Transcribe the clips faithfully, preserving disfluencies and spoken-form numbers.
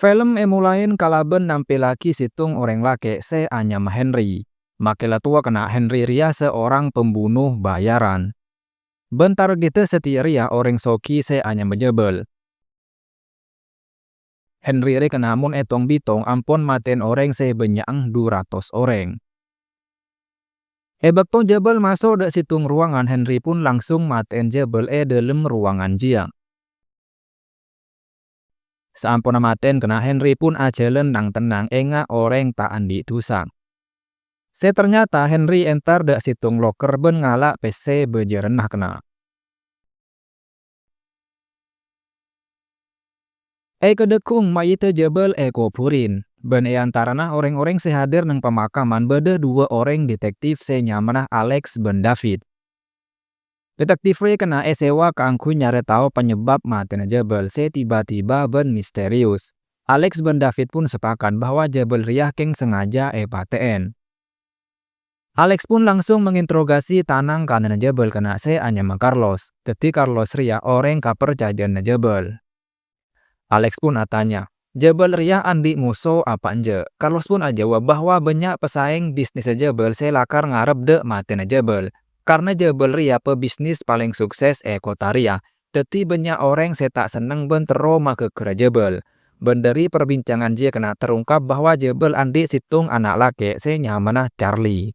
Pèlem èmolaè kalabân nampèllaghi sèttong orèng lakè' sè anyama Henry. Makè la towa kèna' Henry rèya seorang pembunuh bayaran. Bân targedda satèya rèya orèng soghi sè anyama Jabal. Henry rè kèna' mon ètong-bitong ampon matè'è orèng sè bânnya'na du ratos orèng. È bâkto Jabal maso' dâ' sèttong rowangan, Henry pon langsung matè'è Jabal è dâlem rowangan jiyâ. Saamponna matè'è kèna' Henry pon ajhâlân nang-tennang, enga' orèng ta' andi' dhusa. Sè ternyata Henry entar dâ' sèttong loker bân ngala' pèssè bâjârânna kèna'. È kadhâkung mayyidda Jabal èkobhurè, bân è antarana orèng-orèng sè hadir neng pamakaman bâdâ duwâ orèng detektif sè nyamana Alex bân David. Detektif rè kèna' èsèwa kaangghuy nyarè tao panyebab matè'na Jabal sè tiba-tiba bân misterius. Alex bân David pon sapakat bahwa Jabal rèya kèng sengaja èpatè'è. Alex pon langsung menginterogasi tanang kananna Jabal kèna' sè anyama Carlos. Dhâddhi Carlos rèya orèng kaparcajâ'ânna Jabal. Alex pon atanya, "Jabal rèya andi' moso apa enjâ'?" Carlos pon ajâwâb bahwa bânnya' pasaèng bisnissa Jabal sè lakar ngarep dâ' matè'na Jabal, karna Jabal rèya pebisnis palèng sukses è kottha rèya. Dhâddhi bânnya' orèng sè ta' senneng bân terro maghâghârâ Jabal. Bân dhâri perbincangan jiyâ kèna' terungkap bahwa Jabal andi' sèttong ana' lakè' sè nyamana Charlie.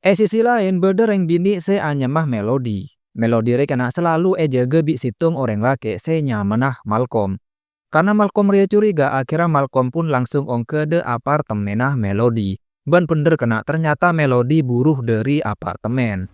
È sisi laèn, bâdâ rèng binè' sè anyama Melody. Melody rè kèna' salalu èjâgâ bi' sèttong orèng lakè' sè nyamana Malcolm. Karna Malcolm rèya curiga, akhèrra Malcolm pon langsung ongghâ dâ' apartemènna Melody. Bân bhendher kèna', ternyata Melody buru dhâri apartemèn.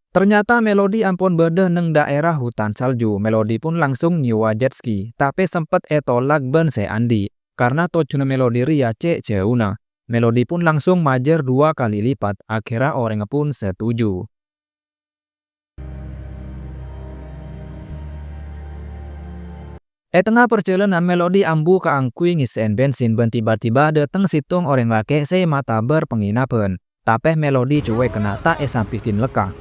Ternyata Melody ampon bâdâ neng dhaèra hutan salju. Melody pon langsung nyèwa jet ski, tapè sempet ètolak bân sè andi', karna tojjhuna Melody rèya cè' jhâuna. Melody pon langsung majâr duwâ kalè lipat, akhèrra orèngnga pon setuju. È tengnga parjhâlânan, Melody ambu kaangghuy ngèssè'è bensin bân tiba-tiba dâteng sèttong orèng lakè' sè matabâr pangènabhân. Tapè Melody cuwèk kèna' ta' èsambhidhin lekka.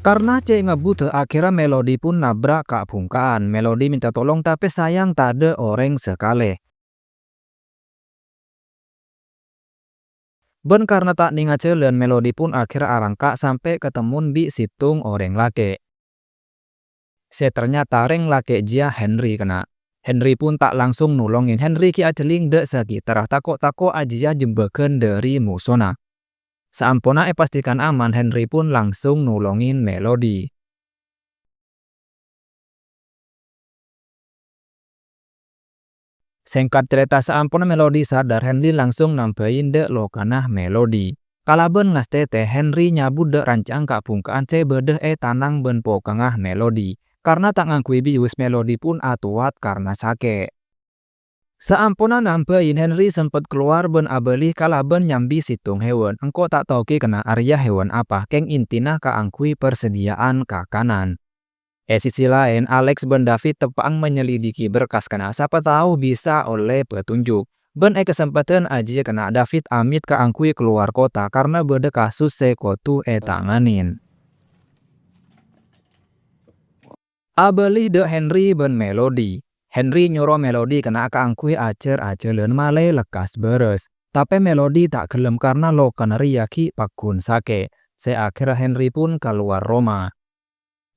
Karna cè' ngabudhâ, akhèrra Melody pon nabrak ka'-bhungka'an. Melody mènta tolong, tapè sayang tadâ' orèng sakalè. Bân karna ta' nènga jhâlân, Melody pon akhèrra arangka' sampè' katemmon bi' sèttong orèng lakè'. Sè ternyata rèng lakè' jiyâ Henry kèna'. Henry pon ta' langsung nolongè. Henry ghi' ajhelling dâ' sakitarra, tako'-tako' ajiyâ jembhâghân dhâri mosona. Saamponna èpastèkan aman, Henry pon langsung nolongè Melody. Sèngkat carèta, saamponna Melody sadar, Henry langsung nambhâi dâ' lokana Melody. Kalabân ngastètè, Henry nyabut dâ' ranca'na ka'-bhungka'an sè bâdâ è tanang bân pokangnga Melody. Karna ta' ngangghuy bius, Melody pon atowat karna sakè'. Saamponna nambhâi, Henry sempet kalowar bân abâli kalabân nyambi sèttong hèwan. Engko' ta' tao ghi' kèna' arèya hèwan apa, kèng intina kaangghuy parsadhiyâ'ân kakanan. È sisi laèn, Alex bân David teppa'na manyelidiki berkas kèna', sapa tao bisa ollè patonjhuk. Bân è kasempadhân ajiyâ kèna', David amèt kaangghuy kalowar kottha karna bâdâ kasus sè kodhu ètanganè. Abâli dâ' Henry bân Melody. Henry nyoro Melody kèna' kaangghuy ajhâr ajhâlân malè lekkas bârâs. Tapè Melody ta' ghellem karna lokana rèya ghi' pagghun sakè', sè akhèrra Henry pon kalowar roma.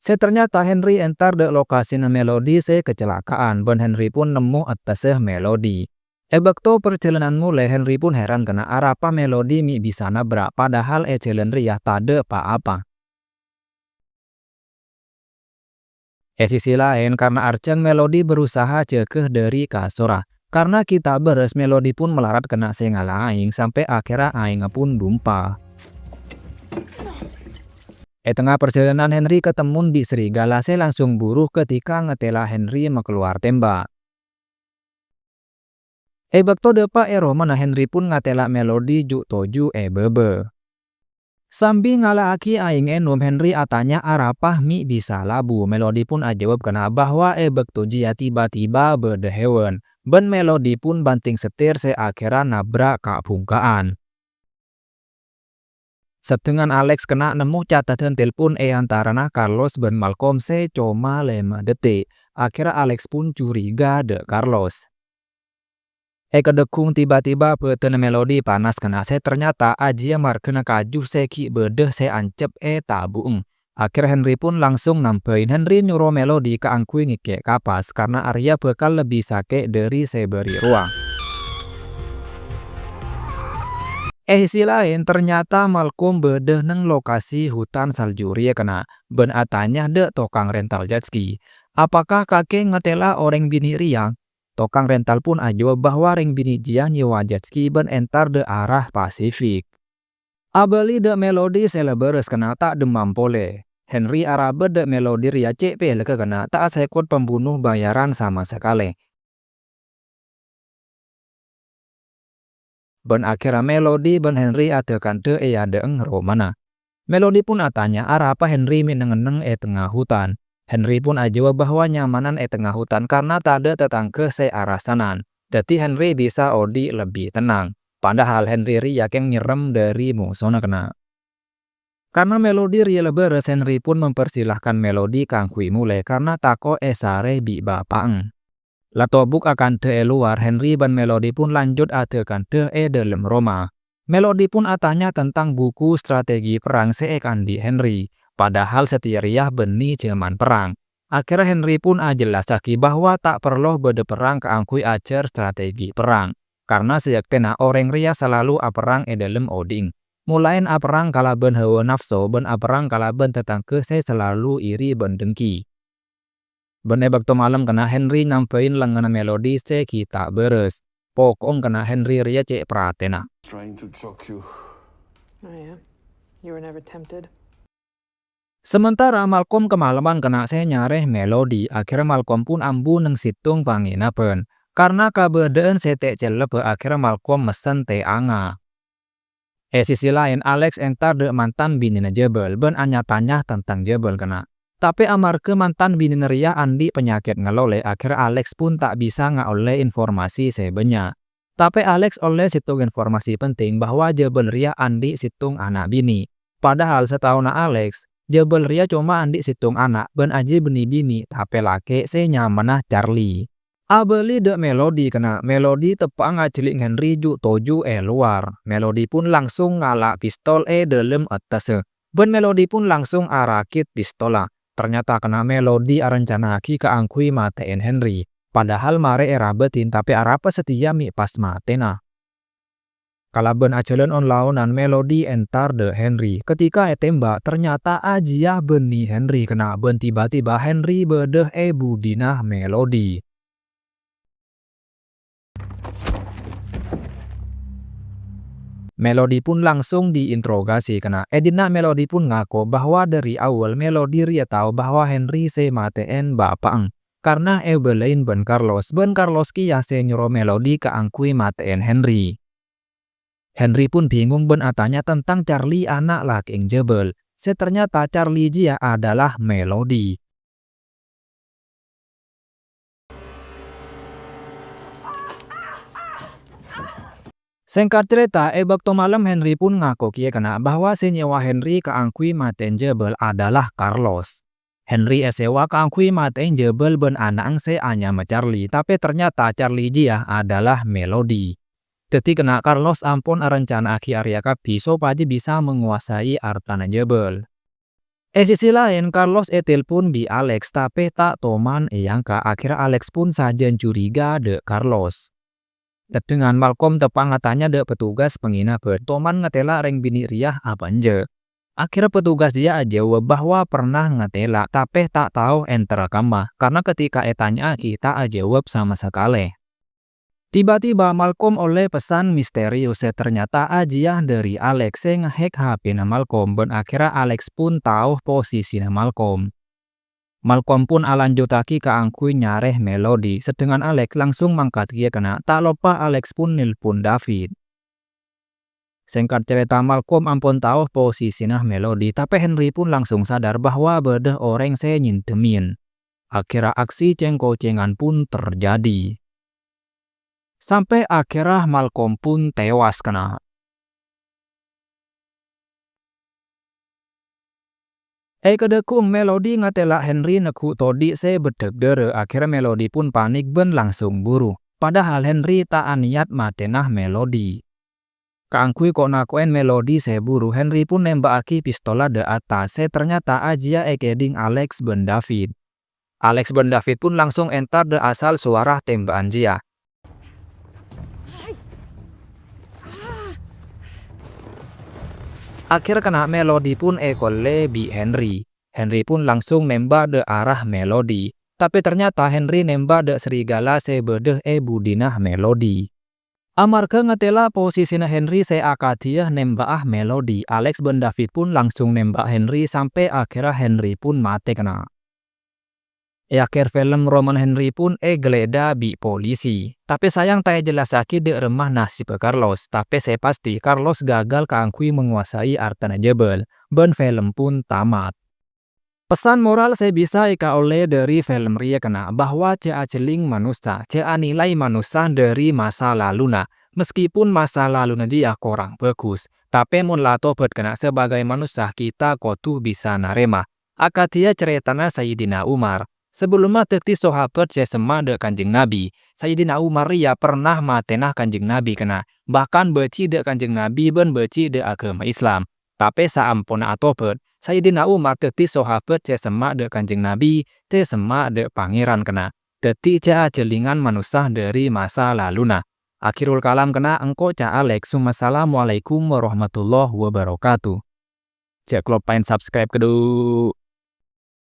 Sè ternyata Henry entar dâ' lokasina Melody sè kacalaka'an, bân Henry pon nemmo attassa Melody. È bâkto parjhâlânan molè, Henry pon heran kèna' arapa Melody mè' bisa nabrak, padahal è jhâlân rèya tadâ' pa-apa. È sisi laèn, karna arjhâng, Melody berusaha jâgâ dhâri kasorra. Karna ghi' ta' bârâs, Melody pon malarat kèna' sè ngala' aèng sampè' akhèrra aèngnga pon dumpa. È tengnga parjhâlânan, Henry katemmon bi' serigala sè langsung buru ketika ngatèla' Henry makalowar tèmba'. È bâkto dâpa' è romana, Henry pon ngatèla' Melody ju'-toju' è bâbâ. Sambi ngala'aghi aèng ènom, Henry atanya arapa mè' bisa labu. Melody pun ajâwâb kèna bahwa è bâkto jiyâ tiba-tiba bâdâ hèwan, bân Melody pun bânting setir sè akhèrra nabrak ka' bhungka'an. Sedangkan Alex kèna nemmo cataddhân telpon è antarana Carlos bân Malcolm sè coma lèma' dhetik. Akhèrra Alex pun curiga dâ' Carlos. È kadhâghung tiba-tiba bhâdhânna Melody panas kèna sè ternyata ajiyâ marghâna kaju sè ghi' bâdâ sè ancep ètabu'eng. Akhèrra Henry pun langsung nambhâi. Henry nyoro Melody kaangghuy ngèkè' kapas, karna arèya bhâkal lebbi sakè' dhâri sè bâri' rowa. È sisi laèn, ternyata Malcolm bâdâ neng lokasi hutan salju rèya kèna, bân atanya dâ' tokang rental jet ski, "Apakah kakè ngatèla' orèng binè' rèya?" Tokang rental pun ajâwâb bahwa rèng binè' jiyâ nyèwa jet ski bân entar dâ' arah Pasifik. Abâli dâ' Melody sè la bârâs kèna ta' dhemmam polè. Henry arabât dâ' Melody rèya cè' pèlègghâ kèna ta' asèkot pembunuh bayaran sama sakalè. Bân akhèrra Melody bân Henry adâ-kandâ è adâ'eng romana. Melody pun atanya arapa Henry mè' neng-enneng è tengnga hutan. Henry pun ajâwâb bahwa nyamanan è tengnga hutan karna tadâ' tatangghâ sè arasanan. Dhâddhi Henry bisa odi' lebbi tennang. Padahal Henry rèya kèng nyerrem dhâri mosona kèna. Karna Melody rèya la bârâs, Henry pun mempersilahkan Melody kaangghuy molè karna tako' èsarè bi' bapa'na. La tobuk akandhâ è lowar, Henry bân Melody pun lanjut adâ-kandhâ è dhâlem roma. Melody pun atanya tentang buku strategi perang sè èkaandi' Henry, padahal satèya rèya bânnè jhâman perang. Akhèrra Henry pun ajhellassaghi bahwa ta' parlo bâdâ perang kaangghuy ajhâr strategi perang, karna sayektèna orèng rèya salalu aperrang è dhâlem odi'na. Molaèn aperrang kalabân hawa nafso bân aperrang kalabân tatangghâ sè salalu iri bân dengki. Bân è bâkto malem kèna Henry nambhâi lengnganna Melody sè ghi' ta' bârâs. Poko'na kèna Henry rèya cè' pratèna. Trying to choke you. I am. You were never tempted. Samantara Malcolm kamaleman kèna sè nyarè Melody, akhèrra Malcolm pun ambu neng sèttong pangènabhân. Karna kabâdâ'ân sè ta' cellep, akhèrra Malcolm messen tè anga. È sisi laèn, Alex entar dâ' mantan binèna Jabal bân anya-tanya tentang Jabal kèna. Tapè amarghâ mantan binèna rèya andi' panyakèt ngalolè, akhèrra Alex pun ta' bisa ngaollè informasi sè bânnya'. Tapè Alex ollè sèttong informasi penting bahwa Jabal rèya andi' sèttong ana' binè'. Padahal sataona Alex, Jabal rèya coma andi' sèttong ana' bân ajiyâ bânnè binè' tapè lakè' sè nyamana Charlie. Abâli dâ' Melody kèna, Melody teppa'a ngajhelli' Henry ju'-toju' è lowar. Melody pun langsung ngala' pistol è dhâlem attassa, bân Melody pun langsung arakèt pistolla. Ternyata kèna Melody arencana'aghi kaangghuy matè'èn Henry. Padahal marè èrabâdhin, tapè arapa satèya mè' pas matèna. Kalabân ajhâlân on-laonan, Melody entar dâ' Henry. Ketika ètèmbhâk, ternyata ajiyâ bânnè Henry kèna, bân tiba-tiba Henry bâdâ è budina Melody. Melody pun langsung diinterogasi kèna. È dinna' Melody pun ngako bahwa dhâri awwâl Melody rèya tao bahwa Henry sè matè'èn bapa'na, karna èbâlâi bân Carlos, bân Carlos kèya sè nyoro Melody kaangghuy matè'èn Henry. Henry pun bingung bân atanya tentang Charlie, ana' lakè'na Jabal, sè ternyata Charlie jiyâ adalah Melody. Sèngkat carèta, è bâkto malem Henry pun ngako kèya kèna bahwa sè nyèwa Henry kaangghuy matè'èn Jabal adalah Carlos. Henry èsèwa kaangghuy matè'èn Jabal bân ana'na sè anyama Charlie, tapè ternyata Charlie jiyâ adalah Melody. Dhâddhi kèna Carlos ampon arencana'aghi arèya kabbhi sopajâ bisa mangowasaè artana Jabal. È sisi laèn, Carlos ètelpon bi' Alex, tapè ta' toman èangka'. Akhèrra Alex pun sajân curiga dâ' Carlos. Dhâddhiyân Malcolm teppa'a atanya dâ' petugas pangènabhân, "Toman ngatèla' rèng binè' rèya apa enjâ'?" Akhèrra petugas jiyâ ajâwâb bahwa pernah ngatèla', tapè ta' tao ènterra kamma, karna ketika ètanya'aghi ta' ajâwâb sama sakalè. Tiba-tiba Malcolm ollè pesan misterius sè ternyata ajiyâ dhâri Alex sè ngahack H P-na Malcolm, bân akhèrra Alex pun tao posisina Malcolm. Malcolm pun alanjuttaghi kaangghuy nyarè Melody, sedangkan Alex langsung mangkat kèya kèna. Ta' loppa Alex pun nelpon David. Sèngkat carèta, Malcolm ampon tao posisina Melody, tapè Henry pun langsung sadar bahwa bâdâ orèng sè nyèndhemmèn. Akhèrra aksi cèng-kocèngan pun terjadi. Sampè' akhèrra Malcolm pun tèwas kèna. È kadhâkung Melody ngatèla' Henry neggu' todhi' sè beddhâk dârâ, akhèrra Melody pun panik bân langsung buru. Padahal Henry ta' anèyat matèna Melody. Kaangghuy ko'-nako'èn Melody sè buru, Henry pun nèmba'aghi pistolla dâ' attas sè ternyata ajiyâ èkèdhing Alex bân David. Alex bân David pun langsung entar dâ' asal sowara tèmbhâ'ân jiyâ. Akhèr kèna Melody pun èkollè bi' Henry. Henry pun langsung nèmba' dâ' arah Melody. Tapè ternyata Henry nèmba' dâ' serigala sè bâdâ è budina Melody. Amarghâ ngatèla' posisina Henry sè akadhiyâ nèmba'a Melody, Alex bân David pun langsung nèmba' Henry sampè' akhèrra Henry pun matè kèna. È akhèr film, romana Henry pun èghelèdhâ bi' polisi. Tapè sayang ta' èjellassaghi dâ' remma nasibbhâ Carlos, tapè sè pastè Carlos gagal kaangghuy mangowasaè artana Jabal, bân film pun tamat. Pesan moral sè bisa èkaollè dâri film rèya kèna bahwa jhâ' ajhelling manossa, jhâ' anilai manossa dâri masa laluna. Meskipun masa laluna jiyâ korang bhâghus, tapè mon la tobat kèna sebagai manossa kita kodhu bisa narèma. Akadhiyâ carètana Sayyidina Umar. Sabellunna dhâddhi sahabat sè semma' dâ' Kanjeng Nabi, Sayyidina Umar rèya pernah matèna Kanjeng Nabi kèna, bahkan bânci dâ' Kanjeng Nabi bân bânci dâ' aghâma Islam. Tapè saamponna atobat, Sayyidina Umar dhâddhi sahabat sè semma' dâ' Kanjeng Nabi, sè semma' dâ' Pangèran kèna. Dhâddhi jhâ' ajhellingan manossa dâri masa laluna. Akhirul kalam kèna engko' ca' Alex, Assalamualaikum warahmatullahi wabarakatuh. Jhâ' kaloppaèn subscribe, kèdu.